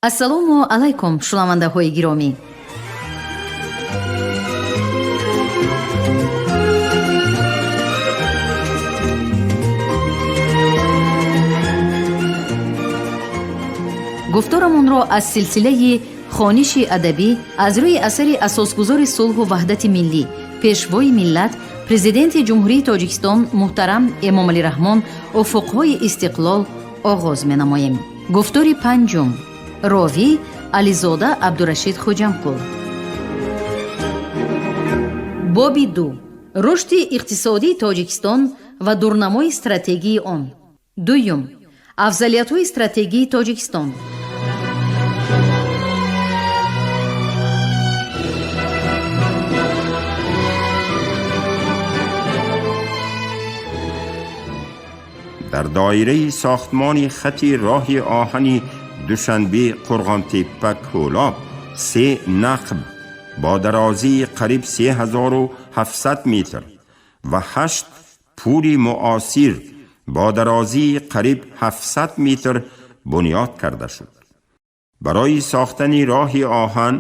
Ассалому алайкум, шунавандаҳои гиромӣ. Гуфторамонро аз силсилаи хониши адабӣ аз рӯи асари асосгузори сулҳу ваҳдати миллӣ, пешвои миллат, президенти Ҷумҳурии Тоҷикистон муҳтарам Эмомалӣ Раҳмон «Уфуқҳои истиқлол» оғоз менамоем. Гуфтори панҷум. Ровӣ Ализода Абдурашид Хуҷамқул. Боби ду: рушди иқтисодии Тоҷикистон ва дурнамои стратегии он. Дуюм: афзалиятҳои стратегии Тоҷикистон. Дар доираи сохтмони хати роҳи оҳани Душанбе Қурғонтеппа Кӯлоб се нақб бо дарозии қариб 3700 метр ва ҳашт пули муосир бо дарозии қариб 700 метр бунёд карда шуд. Барои сохтани роҳи оҳан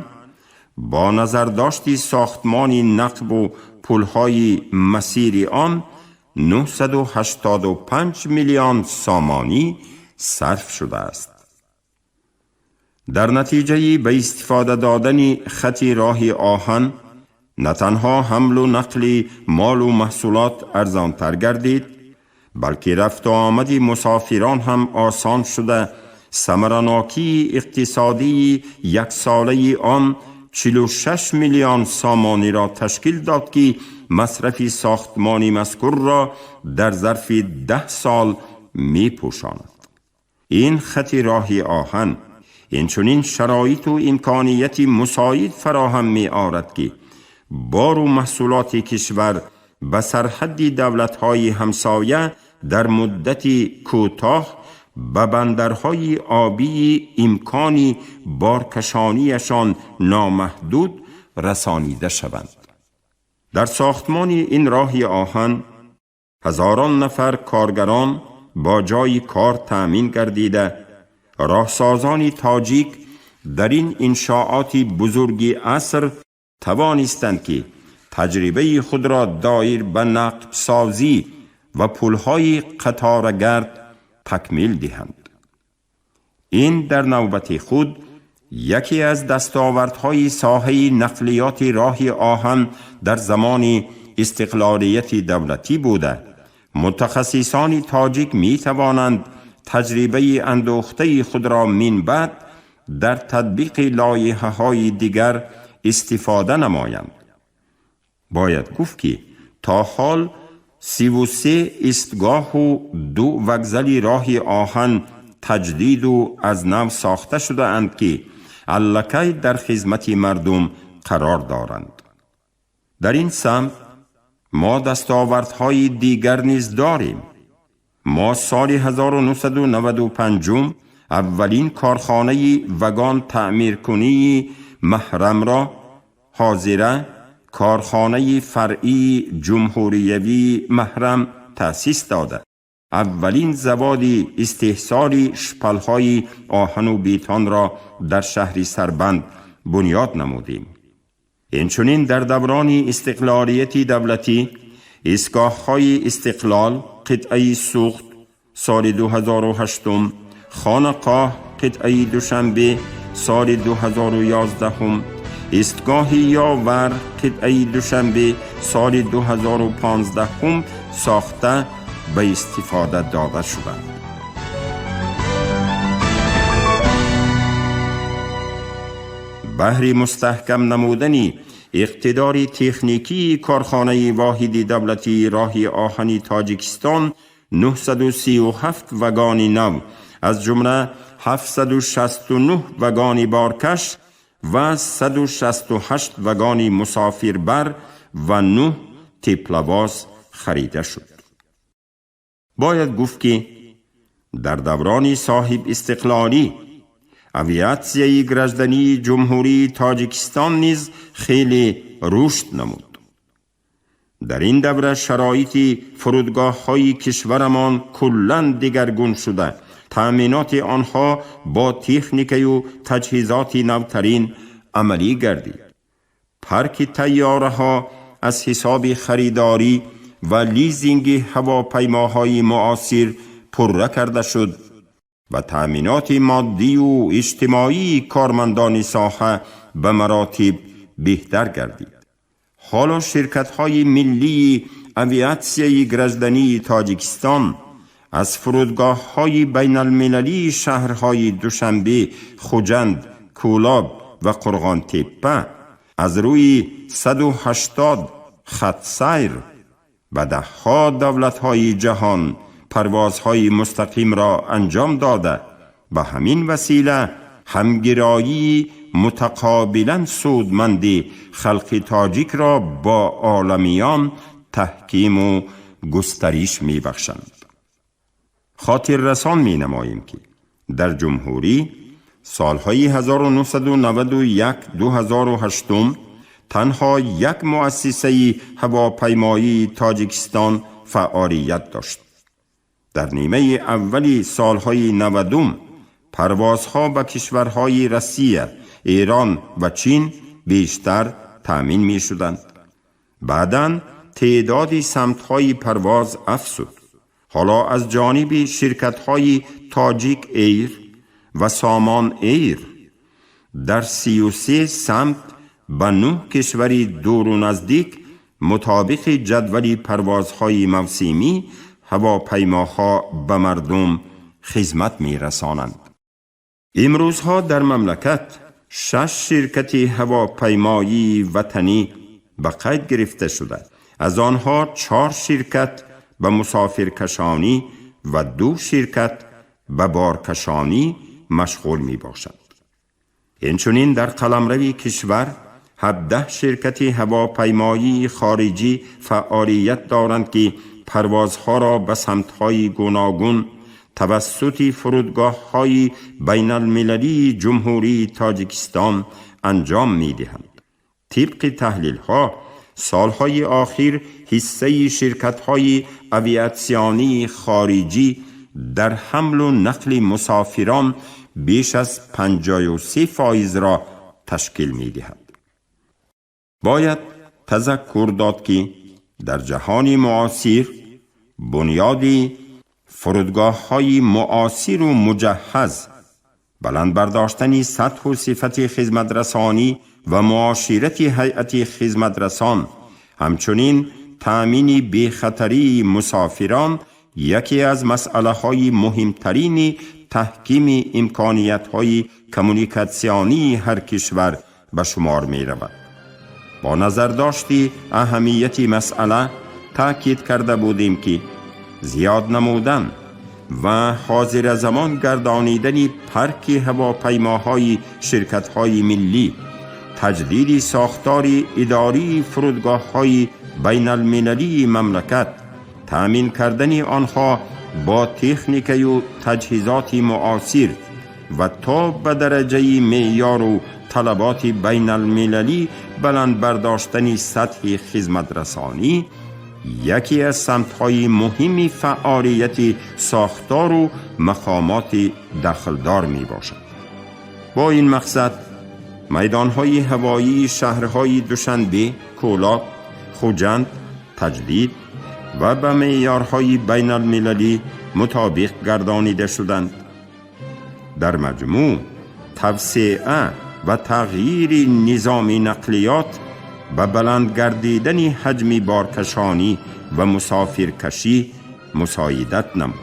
бо назардошти сохтмони нақбу пулҳои масири он 985 миллион сомонӣ сарф шудааст. Дар натиҷаи ба истифода додани хати роҳи оҳан на танҳо ҳамлу нақли молу маҳсулот арзонтар гардид, балки рафту омади мусофирон ҳам осон шуда, самаранокии иқтисодии яксолаи он 46 миллион сомониро ташкил дод, ки масрафи сохтмони мазкурро дар зарфи 10 сол мепӯшонад. Ин хати роҳи оҳан инчунин шароиту имконияти мусоид фароҳам меорад, ки бору маҳсулоти кишвар ба сарҳадди давлатҳои ҳамсоя дар муддати кӯтоҳ ба бандарҳои обии имкони боркашонияшон номаҳдуд расонида шаванд. Дар сохтмони ин роҳи оҳан ҳазорон нафар коргарон бо ҷойи кор таъмин гардида, роҳсозони тоҷик дар ин иншооти бузурги аср тавонистанд, ки таҷрибаи худро доир ба нақбсозӣ ва пулҳои қаторагард такмил диҳанд. Ин дар навбати худ яке аз дастовардҳои соҳаи нақлиёти роҳи оҳан дар замони истиқлолияти давлатӣ буда, мутахассисони тоҷик метавонанд таҷрибаи андӯхтаи худро минбаъд дар татбиқи лоиҳаҳои дигар истифода намоянд. Бояд гуфт, ки то ҳол 33 истгоҳу ду вокзали роҳи оҳан таҷдиду аз нав сохта шудаанд, ки аллакай дар хизмати мардум қарор доранд. Дар ин самт мо дастовардҳои дигар низ дорем. Мо соли 1995 аввалин корхонаи вагон таъмиркунии Маҳрамро, ҳозира корхонаи фаръии ҷумҳуриявии Маҳрам, таъсис дода, аввалин заводи истеҳсоли шпалҳои оҳану бетонро дар шаҳри Сарбанд бунёд намудем. Инчунин дар даврони истиқлолияти давлатӣ истгоҳҳои Истиқлол, қитъаи Суғд, соли 2008, Хонақоҳ, қитъаи Душанбе, соли 2011, истгоҳи Ёвар, қитъаи Душанбе, соли 2015 сохта ба истифода дода шуданд. Баҳри мустаҳкам намудани иқтидори техникии корхонаи воҳиди давлатии роҳи оҳани Тоҷикистон 937 вагони нав, аз ҷумла 769 вагони боркаш ва 168 вагони мусофирбар ва 9 тепловоз харида шуд. Бояд гуфт, ки дар даврони соҳибистиқлолӣ авиатсияи граждании Ҷумҳурии Тоҷикистон низ хеле рушд намуд. Дар ин давра шароити фурудгоҳҳои кишварамон куллан дигаргун шуда. Таъминоти онҳо бо техникаю таҷҳизоти навтарин амалӣ гардид. Парки тайёраҳо аз ҳисоби харидорӣ ва лизинги ҳавопаймоҳои муосир пурра карда шуд ва таъминоти моддию иҷтимоии кормандони соҳа ба маротиб беҳтар гардид. Ҳоло ширкатҳои миллии авиатсияи граждании Тоҷикистон аз фурудгоҳҳои байналмилалии шаҳрҳои Душанбе, Хуҷанд, Кӯлоб ва Қурғонтеппа аз рӯи 180 хатсайр ба даҳҳо давлатҳои ҷаҳон парвозҳои мустақимро анҷом дода, ба ҳамин васила ҳамгироии мутақобилан судманди халқи тоҷикро бо оламиён таҳкиму густариш мебахшанд. Хотиррасон менамоем, ки дар ҷумҳурӣ солҳои 1991-2008 танҳо як муассисаи ҳавопаймоии Тоҷикистон фаъолият дошт. Дар нимаи аввали солҳои 90 парвозҳо ба кишварҳои Россия, Эрон ва Чин бештар таъмин мешуданд. Баъдан теъдоди самтҳои парвоз афзуд. Ҳоло аз ҷониби ширкатҳои Тоҷик Эйр ва Сомон Эйр дар 33 самт ба 9 кишвари дуру наздик мутобиқи ҷадвали парвозҳои мавсимӣ ҳавопаймоҳо ба мардум хизмат мерасонанд. Имрӯзҳо дар мамлакат 6 ширкати ҳавопаймоии ватанӣ ба қайд гирифта шуда, аз онҳо 4 ширкат ба мусофиркашонӣ ва 2 ширкат ба боркашонӣ машғул мебошанд. Инчунин дар қаламрави кишвар 17 ширкати ҳавопаймоии хориҷӣ фаъолият доранд, ки парвозҳоро ба самтҳои гуногун тавассути фурудгоҳҳои байналмилалии Ҷумҳурии Тоҷикистон анҷом медиҳанд. Тибқи таҳлилҳо, солҳои охир ҳиссаи ширкатҳои авиатсионии хориҷӣ дар ҳамлу нақли мусофирон беш аз 53%-ро ташкил медиҳад. Бояд тазаккур дод, ки дар ҷаҳони муосир бунёди фурудгоҳҳои муосиру муҷаҳҳаз, баланд бардоштани сатҳу сифати хизматрасонӣ ва муоширати ҳайати хизматрасон, ҳамчунин таъмини бехатарии мусофирон яке аз масъалаҳои муҳимтарини таҳкими имкониятҳои коммуникатсионии ҳар кишвар ба шумор меравад. Бо назардошти аҳамияти масъала таъкид карда будем, ки зиёд намудан ва ҳозиразамон гардонидани парки ҳавопаймоҳои ширкатҳои миллӣ, таҷдиди сохтори идории фурудгоҳҳои байналмилалии мамлакат, таъмин кардани онҳо бо техникаю таҷҳизоти муосир ва то ба дараҷаи меъёру талаботи байналмилалӣ баланд бардоштани сатҳи хизматрасонӣ яке аз самтҳои муҳими фаъолияти сохтору мақомоти дахлдор мебошад. Бо ин мақсад майдонҳои ҳавоии шаҳрҳои Душанбе, Кӯлоб, Хуҷанд таҷдид ва ба меъёрҳои байналмилалӣ мутобиқ гардонида шуданд. Дар маҷмӯъ тавсеа ва тағйири низоми нақлиёт ба баланд гардидани ҳаҷми боркашонӣ ва мусофиркашӣ мусоидат намуд.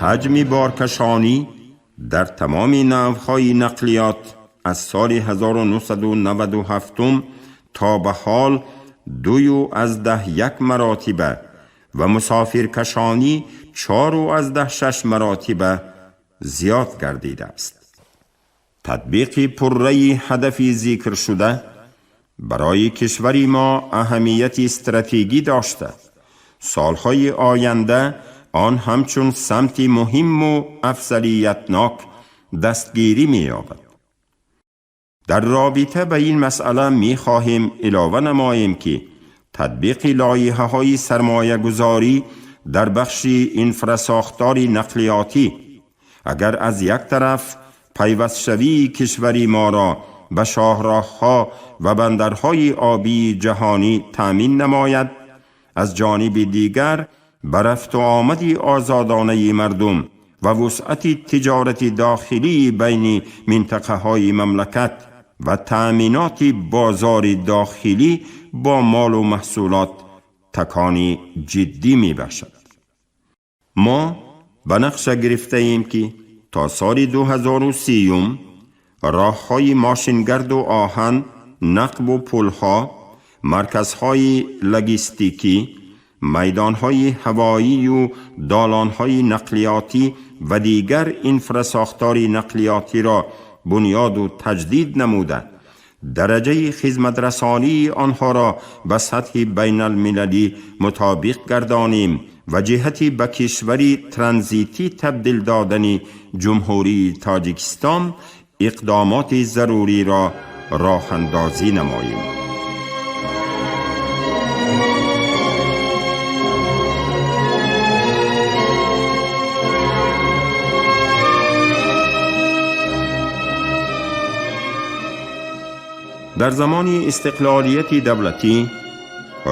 Ҳаҷми боркашонӣ дар тамоми навъҳои нақлиёт аз соли 1997 то ба ҳол 2,1 маротиба ва мусофиркашонӣ 4,6 маротиба зиёд гардидааст. Татбиқи пурраи ҳадафи зикршуда барои кишвари мо аҳамияти стратегӣ дошта, солҳои оянда он ҳамчун самти муҳимму афзалиятнок дастгирӣ меёбад. Дар робита ба ин масъала мехоҳем илова намоем, ки татбиқи лоиҳаҳои сармоягузорӣ дар бахши инфрасохтори нақлиётӣ агар аз як тараф пайвастшавии кишвари моро ба шоҳроҳҳо ва бандарҳои обии ҷаҳонӣ таъмин намояд, аз ҷониби дигар ба рафту омади озодонаи мардум ва вусъати тиҷорати дохилии байни минтақаҳои мамлакат ва таъминоти бозори дохилӣ бо молу маҳсулот такони ҷиддӣ мебахшад. Мо ба нақша гирифтаем, ки то соли 2030 роҳҳои мошингарду оҳан, нақбу пулҳо, марказҳои логистикӣ, майдонҳои ҳавоию долонҳои нақлиётӣ ва дигар инфрасохтори нақлиётиро бунёду таҷдид намуда, дараҷаи хизматрасонии онҳоро ба сатҳи байналмилалӣ мутобиқ гардонем ва ҷиҳати ба кишвари транзитӣ табдил додани Ҷумҳурии Тоҷикистон иқдомоти заруриро роҳандозӣ намоем. Дар замони истиқлолияти давлатӣ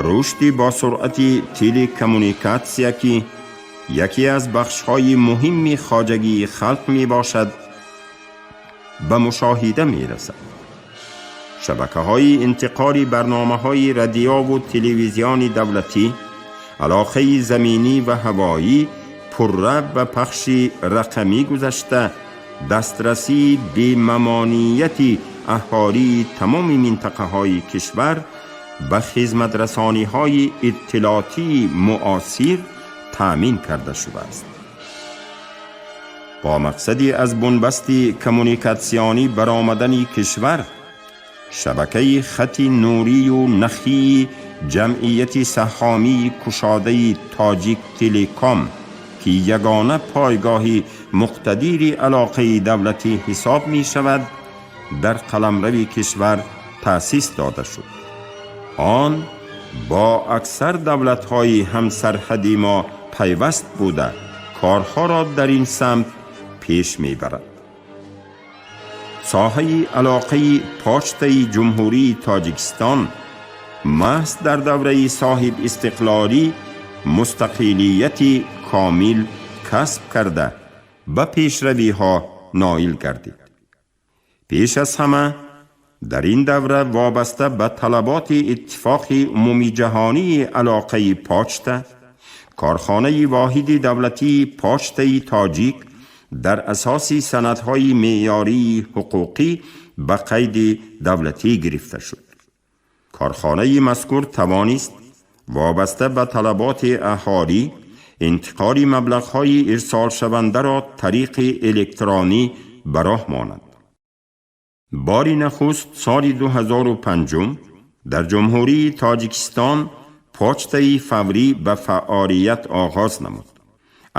рушди бо суръати телекоммуникатсия, ки яке аз бахшҳои муҳимми хоҷагии халқ мебошад, ба мушоҳида мерасад. Шабакаҳои интиқоли барномаҳои радиову телевизиони давлатӣ, алоқаи заминӣ ва ҳавоӣ пурра ба пахши рақамӣ гузашта, дастрасии бемамонияти аҳолии тамоми минтақаҳои кишвар ба хизматрасониҳои иттилоотии муосир таъмин карда шудааст. Бо мақсади аз бунбасти коммуникатсионӣ баромадани кишвар, шабакаи хати нурию нахии ҷамъияти саҳомии кушодаи Тоҷик Телеком, ки ягона пойгоҳи муқтадири алоқаи давлатӣ ҳисоб мешавад, дар қаламрави кишвар таъсис дода шуд. Он бо аксар давлатҳои ҳамсарҳади мо пайваст буда, корҳоро дар ин самт пеш мебарад. Соҳаи алоқаи почтаи Ҷумҳурии Тоҷикистон маҳз дар давраи соҳибистиқлолӣ мустақилияти комил касб карда, ба пешравиҳо ноил гардид. Пеш аз ҳама дар ин давра вобаста ба талаботи Иттифоқи умумиҷаҳонии алоқаи почта, корхонаи воҳиди давлатии Почтаи Тоҷик дар асоси санадҳои меъёрии ҳуқуқӣ ба қайди давлатӣ гирифта шуд. Корхонаи мазкур тавонист вобаста ба талаботи аҳолӣ интиқоли маблағҳои ирсолшавандаро тариқи электронӣ ба роҳ монад. Бори нахуст соли 2005 дар Ҷумҳурии Тоҷикистон почтаи фаврӣ ба фаъолият оғоз намуд.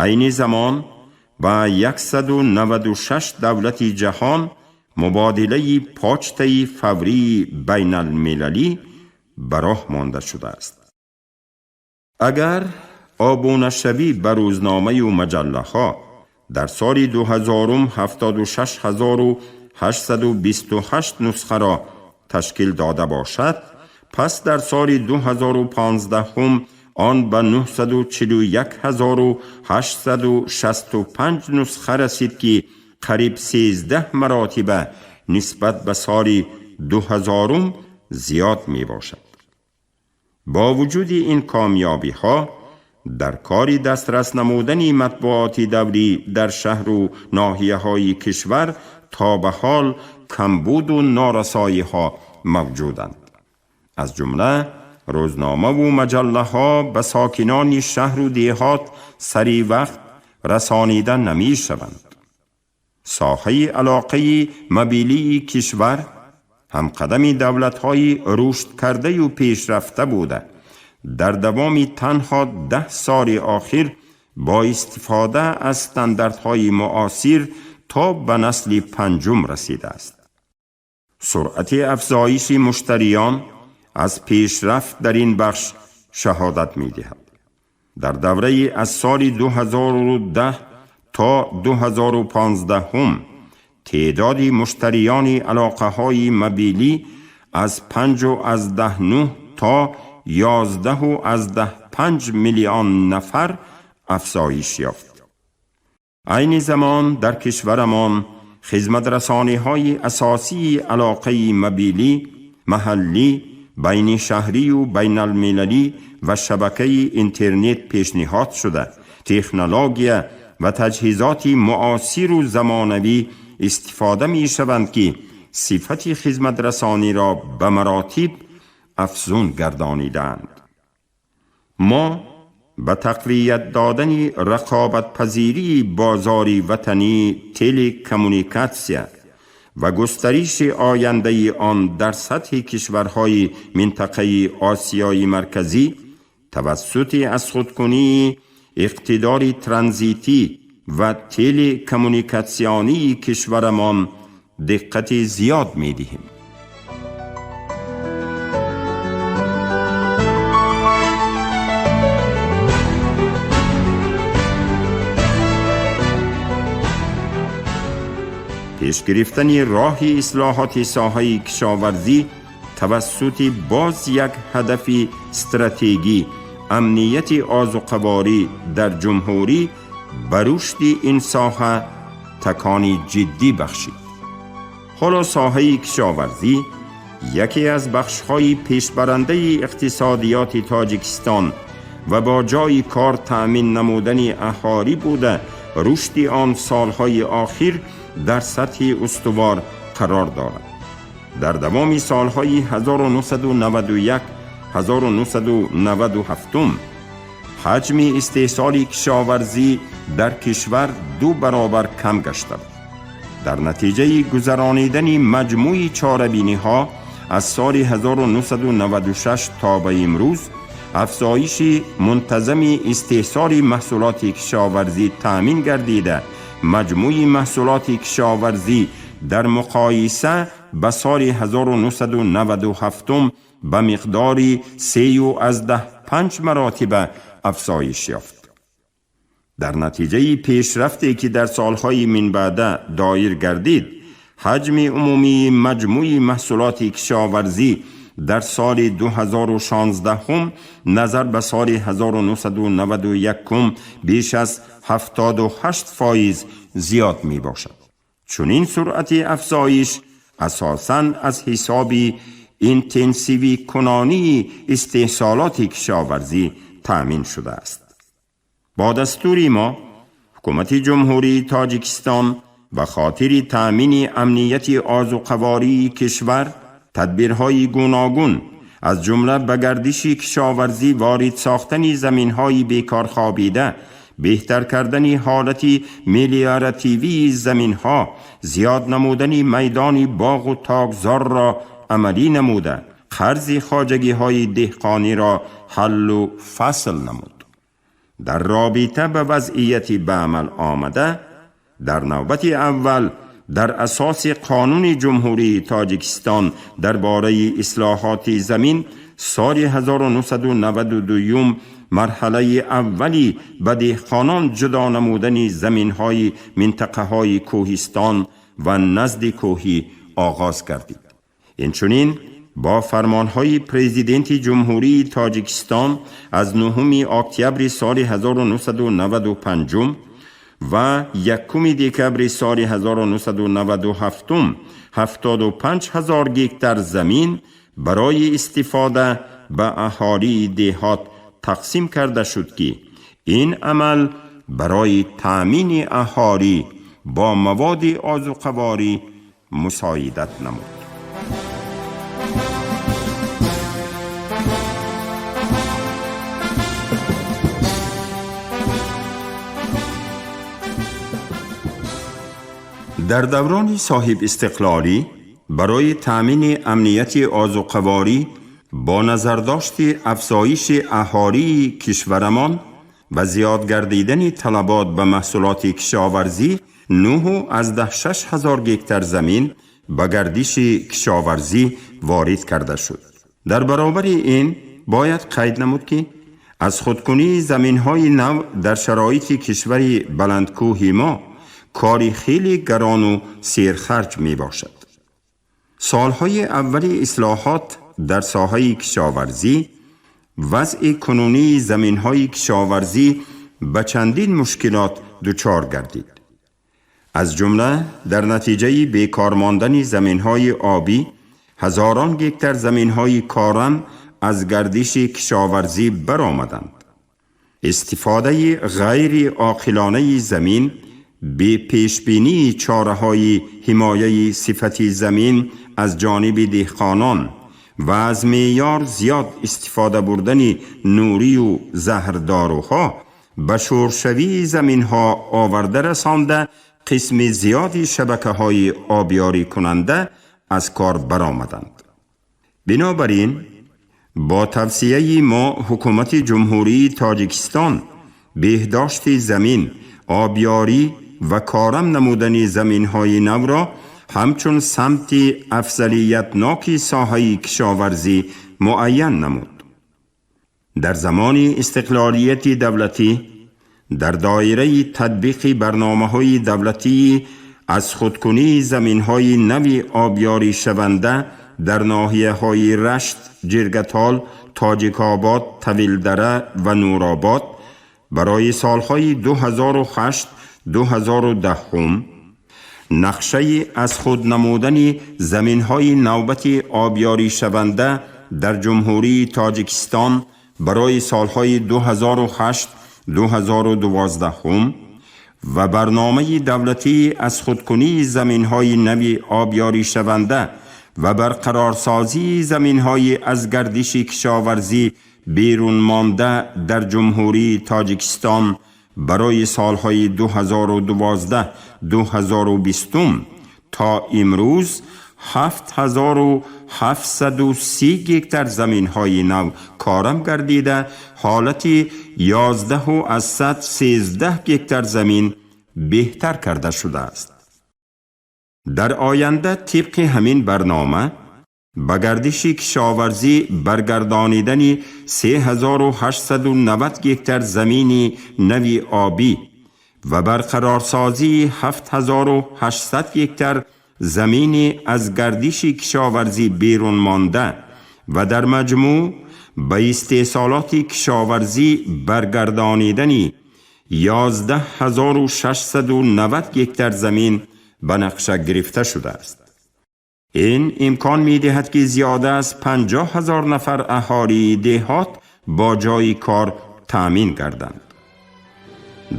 Айни замон ба 196 давлати ҷаҳон мубодилаи почтаи фаврии байналмилалӣ ба роҳ монда шудааст. Агар обунашавӣ ба рӯзномаю маҷаллаҳо дар соли 2000 76828 нусхаро ташкил дода бошад, пас дар соли 2015 он ба 941865 нусха расид, ки қариб 13 маротиба нисбат ба соли 2000 зиёд мебошад. Бо вуҷуди ин комёбиҳо дар кори дастрас намудани матбуоти даврӣ дар шаҳру ноҳияҳои кишвар то ба ҳол камбуду норасоиҳо мавҷуданд. Аз ҷумла рӯзномаву маҷаллаҳо ба сокинони шаҳру деҳот сари вақт расонида намешаванд. Соҳаи алоқаи мобилии кишвар ҳамқадами давлатҳои рушдкардаю пешрафта буда, дар давоми танҳо 10 соли охир бо истифода аз стандартҳои муосир то ба насли панҷум расидааст. Суръати афзоиши муштариён аз пешрафт дар ин бахш шаҳодат медиҳад. Дар давраи аз соли 2010 то 2015 теъдоди муштариёни алоқаҳои мобилӣ аз 5,9 то 11,5 миллион нафар афзоиш ёфт. Айни замон дар кишварамон хизматрасониҳои асосии алоқаи мобилӣ, маҳаллӣ, байнишаҳрию байналмилалӣ ва шабакаи интернет пешниҳод шуда, технология ва таҷҳизоти муосиру замонавӣ истифода мешаванд, ки сифати хизматрасониро ба маротиб афзун гардонидаанд. Мо ба тақвият додани рақобатпазирии бозори ватании телекоммуникатсия ва густариши ояндаи он дар сатҳи кишварҳои минтақаи Осиёи Марказӣ тавассути аз худкунии иқтидори транзитӣ ва телекоммуникатсионии кишварамон диққати зиёд медиҳем. Пеш гирифтани роҳи ислоҳоти соҳаи кишоварзӣ тавассути боз як ҳадафи стратегӣ амнияти озуқаворӣ дар ҷумҳурӣ ба рушди ин соҳа такони ҷиддӣ бахшид. Ҳоло соҳаи кишоварзӣ яке аз бахшҳои пешбарандаи иқтисодиёти Тоҷикистон ва бо ҷойи кор таъмин намудани аҳолӣ буда, рушди он солҳои охир дар сатҳи устувор қарор дорад. Дар давоми солҳои 1991-1997 ҳаҷми истеҳсоли кишоварзӣ дар кишвар 2 баробар кам гашта буд. Дар натиҷаи гузаронидани маҷмӯи чорабиниҳо аз соли 1996 то ба имрӯз афзоиши мунтазами истеҳсоли маҳсулоти кишоварзӣ таъмин гардида, маҷмӯи маҳсулоти кишоварзӣ дар муқоиса ба соли 1997 ба миқдори 3,5 маротиба афзоиш ёфт. Дар натиҷаи пешрафте ки дар солҳои минбаъда доир гардид, ҳаҷми умумии маҷмӯи маҳсулоти кишоварзӣ дар соли 2016 назар ба соли 1991 беш аз 78% зиёд мебошад. Чунин суръати афзоиш асосан аз ҳисоби интенсивикунонии истеҳсолоти кишоварзӣ таъмин шудааст. Бо дастури мо ҳукумати Ҷумҳурии Тоҷикистон ба хотири таъмини амнияти озуқавории кишвар тадбирҳои гуногун аз ҷумла ба гардиши кишоварзӣ ворид сохтани заминҳои бекорхобида, беҳтар кардани ҳолати мелиоративии заминҳо, зиёд намудани майдони боғу токзорро амалӣ намуда, қарзи хоҷагиҳои деҳқониро ҳаллу фасл намуд. Дар робита ба вазъияти ба амал омада, дар навбати аввал дар асоси қонуни Ҷумҳурии Тоҷикистон дар бораи ислоҳоти замин соли 1992 марҳалаи аввали ба деҳқонон ҷудо намудани заминҳои минтақаҳои кӯҳистон ва назди кӯҳӣ оғоз гардид. Инчунин бо фармонҳои Президенти Ҷумҳурии Тоҷикистон аз 9 октябри соли 1995 ва 1 декабри соли 1997 75 ҳазор гектар замин барои истифода ба аҳолии деҳот тақсим карда шуд, ки ин амал барои таъмини аҳолӣ бо маводи озуқаворӣ мусоидат намуд. Дар даврони соҳибистиқлолӣ барои таъмини амнияти озуқаворӣ бо назардошти афзоиши аҳолии кишварамон ва зиёд гардидани талабот ба маҳсулоти кишоварзӣ 9,6 ҳазор гектар замин ба гардиши кишоварзӣ ворид карда шуд. Дар баробари ин бояд қайд намуд, ки аз худкунии заминҳои нав дар шароити кишвари баландкӯҳи мо кори хеле гарону серхарҷ мебошад. Солҳои аввали ислоҳот дар соҳаи кишоварзӣ вазъи кунунии заминҳои кишоварзӣ ба чандин мушкилот дучор гардид. Аз ҷумла дар натиҷаи бекор мондани заминҳои обӣ ҳазорон гектар заминҳои корам аз гардиши кишоварзӣ баромаданд. Истифодаи ғайриоқилонаи замин бе пешбинии чораҳои ҳимояи сифати замин аз ҷониби деҳқонон ва аз меъёр зиёд истифода бурдани нурию заҳрдоруҳо ба шӯршавии заминҳо оварда расонда, қисми зиёди шабакаҳои обёрикунанда аз кор баромаданд. Бинобар ин бо тавсияи мо ҳукумати Ҷумҳурии Тоҷикистон беҳдошти замин, обёрӣ ва корам намудани заминҳои навро ҳамчун самти афзалиятноки соҳаи кишоварзӣ муайян намуд. Дар замони истиқлолияти давлатӣ дар доираи татбиқи барномаҳои давлатии аз худкунии заминҳои нави обёришаванда дар ноҳияҳои Рашт, Ҷиргатол, Тоҷикобод, Тавилдара ва Нуробод барои солҳои 2008-2010 нақшаи аз худ намудани заминҳои навбати обёришаванда дар Ҷумҳурии Тоҷикистон барои солҳои 2008-2012 ва барномаи давлатии аз худкунии заминҳои нави обёришаванда ва барқарорсозии заминҳои аз гардиши кишоварзӣ берун монда дар Ҷумҳурии Тоҷикистон барои солҳои 2012-2020 то имрӯз 7730 гектар заминҳои нав корам гардида, ҳолати 11,13 гектар замин беҳтар карда шудааст. Дар оянда тибқи ҳамин барнома ба гардиши кишоварзӣ баргардонидани 3890 гектар замини нави обӣ ва барқарорсозии 7800 гектар замини аз гардиши кишоварзӣ берун монда ва дар маҷмӯъ ба истеҳсолоти кишоварзӣ баргардонидани 11 690 гектар замин ба нақша гирифта шудааст. Ин имкон медиҳад, ки зиёда аз 50 000 нафар аҳолии деҳот бо ҷойи кор таъмин гарданд.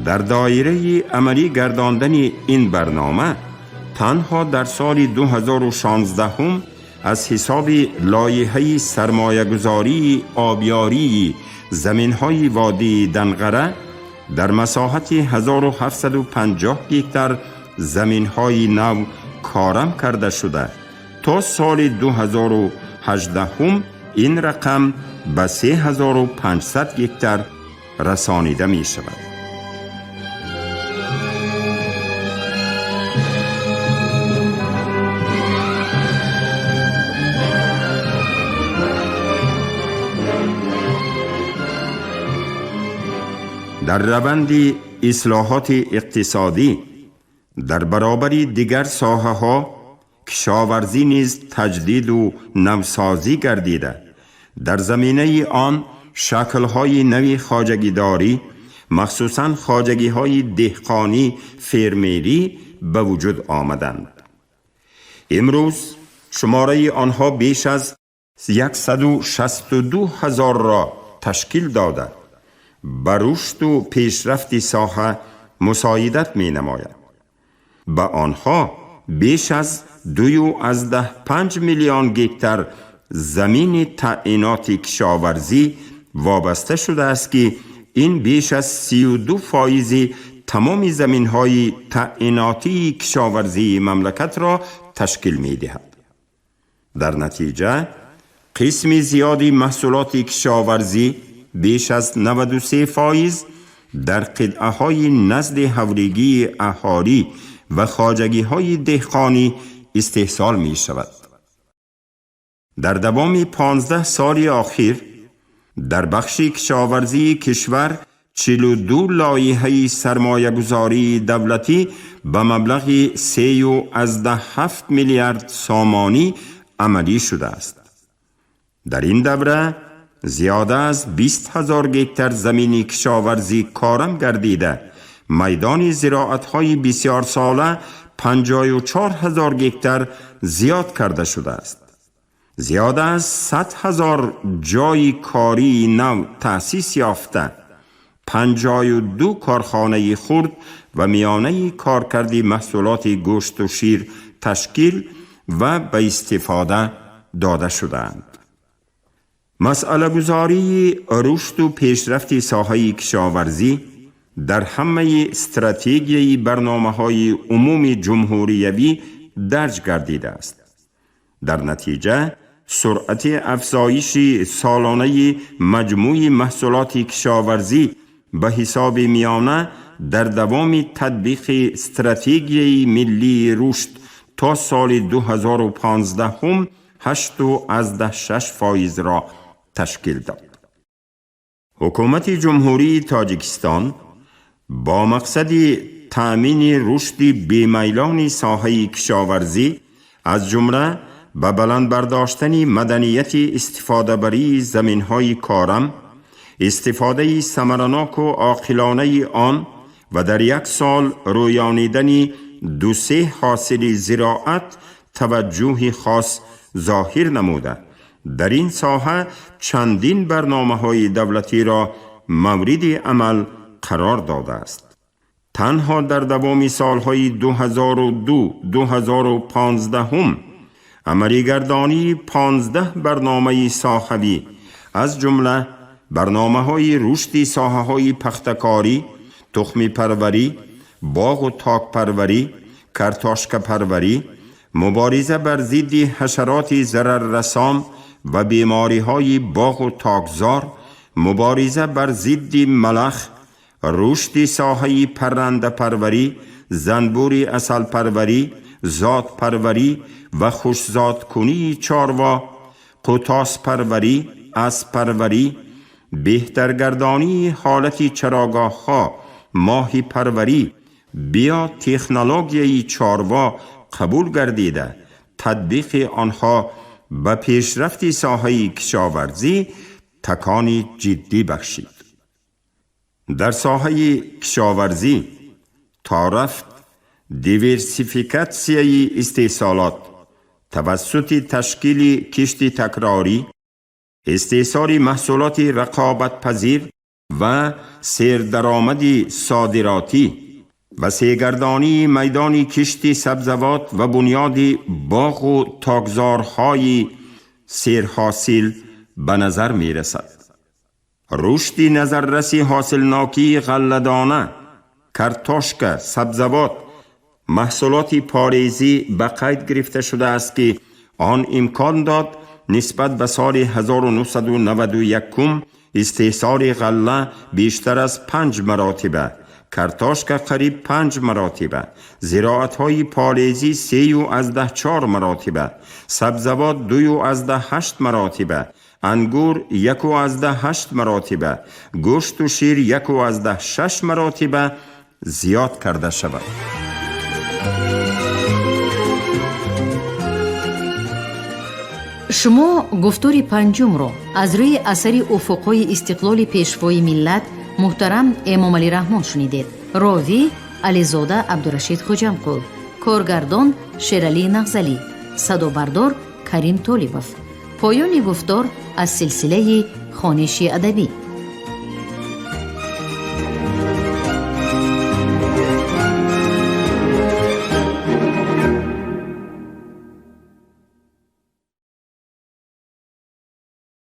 Дар доираи амалӣ гардондани ин барнома танҳо дар соли 2016 аз ҳисоби лоиҳаи сармоягузории обёрии заминҳои водии Данғара дар масоҳати 1750 гектар заминҳои нав корам карда шуда, то соли 2018 ин рақам ба 3500 гектар расонида мешавад. Дар раванди ислоҳоти иқтисодӣ дар баробари дигар соҳаҳо кишоварзӣ низ таҷдиду навсозӣ гардида, дар заминаи он шаклҳои нави хоҷагидорӣ, махсусан хоҷагиҳои деҳқонӣ фермерӣ ба вуҷуд омаданд. Имрӯз шумораи онҳо беш аз 162 ҳазорро ташкил дода, ба рушду пешрафти соҳа мусоидат менамояд. Ба онҳо беш аз 2,5 миллион гектар замини таъиноти кишоварзӣ вобаста шудааст, ки ин беш аз 32 фоизи тамоми заминҳои таъинотии кишоварзии мамлакатро ташкил медиҳад. Дар натиҷа қисми зиёди маҳсулоти кишоварзӣ, беш аз 93 фоиз, дар қитъаҳои назди ҳавлигии аҳолӣ ва хоҷагиҳои деҳқонӣ истеҳсол мешавад. Дар давоми 15 соли охир дар бахши кишоварзии кишвар 42 лоиҳаи сармоягузории давлатӣ ба маблағи 3,7 миллиард сомонӣ амалӣ шудааст. Дар ин давра зиёда аз 20 ҳазор гектар замини кишоварзӣ корам гардида, майдони зироатҳои бисёрсола 54 ҳазор гектар зиёд карда шудааст. Зиёда аз 100 ҳазор ҷойи кории нав таъсис ёфта, 52 корхонаи хурд ва миёнаи коркарди маҳсулоти гӯшту шир ташкил ва ба истифода дода шудаанд. Масъалагузории рушду пешрафти соҳаи кишоварзӣ дар ҳамаи стратегияи барномаҳои умуми ҷумҳуриявӣ дарҷ гардидааст. Дар натиҷа суръати афзоиши солонаи маҷмӯи маҳсулоти кишоварзӣ ба ҳисоби миёна дар давоми татбиқи стратегияи миллии рушд то соли 2015 8,6 фоизро ташкил дод. Ҳукумати Ҷумҳурии Тоҷикистон бо мақсади таъмини рушди бемайлони соҳаи кишоварзӣ, аз ҷумла ба баланд бардоштани маданияти истифодабарии заминҳои корам, истифодаи самараноку оқилонаи он ва дар як сол рӯёнидани ду-се ҳосили зироат таваҷҷӯҳи хос зоҳир намуда, дар ин соҳа чандин барномаҳои давлатиро мавриди амал қарор додааст. Танҳо дар давоми солҳои 2002-2015 амалигардонии 15 барномаи соҳавӣ, аз ҷумла барномаҳои рушди соҳаҳои пахтакорӣ, тухмипарварӣ, боғу токпарварӣ, картошкапарварӣ, мубориза бар зидди ҳашароти зараррасон ва бемориҳои боғу токзор, мубориза бар зидди малах, рушди соҳаи паррандапарварӣ, занбури асалпарварӣ, зотпарварӣ ва хушзоткунии чорво, қутоспарварӣ, аспарварӣ, беҳтаргардонии ҳолати чарогоҳҳо, моҳипарварӣ, биотехнологияи чорво қабул гардида, татбиқи онҳо ба пешрафти соҳаи кишоварзӣ такони ҷиддӣ бахшид. Дар соҳаи кишоварзӣ то рафт диверсификатсияи истеҳсолот тавассути ташкили кишти такрорӣ, истеҳсоли маҳсулоти рақобатпазир ва сердаромади содиротӣ, васеъгардонии майдони кишти сабзавот ва бунёди боғу токзорҳои серҳосил ба назар мерасад. Рушди назарраси ҳосилнокии ғалладона, картошка, сабзавот, маҳсулоти порезӣ ба қайд гирифта шудааст, ки он имкон дод нисбат ба соли 1991 истеҳсоли ғалла бештар аз 5 маротиба, картошка қариб 5 маротиба, зироатҳои полезӣ 3,4 маротиба, сабзавот 2,8 маротиба, ангур 1,8 маротиба, гӯшту шир 1,6 маротиба зиёд карда шавад. Шумо гуфтори панҷумро аз рӯи асари Уфуқҳои истиқлоли Пешвои миллат муҳтарам Эмомалӣ Раҳмон шунидед. Ровӣ Ализода Абдурашид Хуҷамқул, коргардон Шералӣ Нағзалӣ, садобардор Карим Толибов. Поёни гуфтор аз силсилаи хониши адабӣ.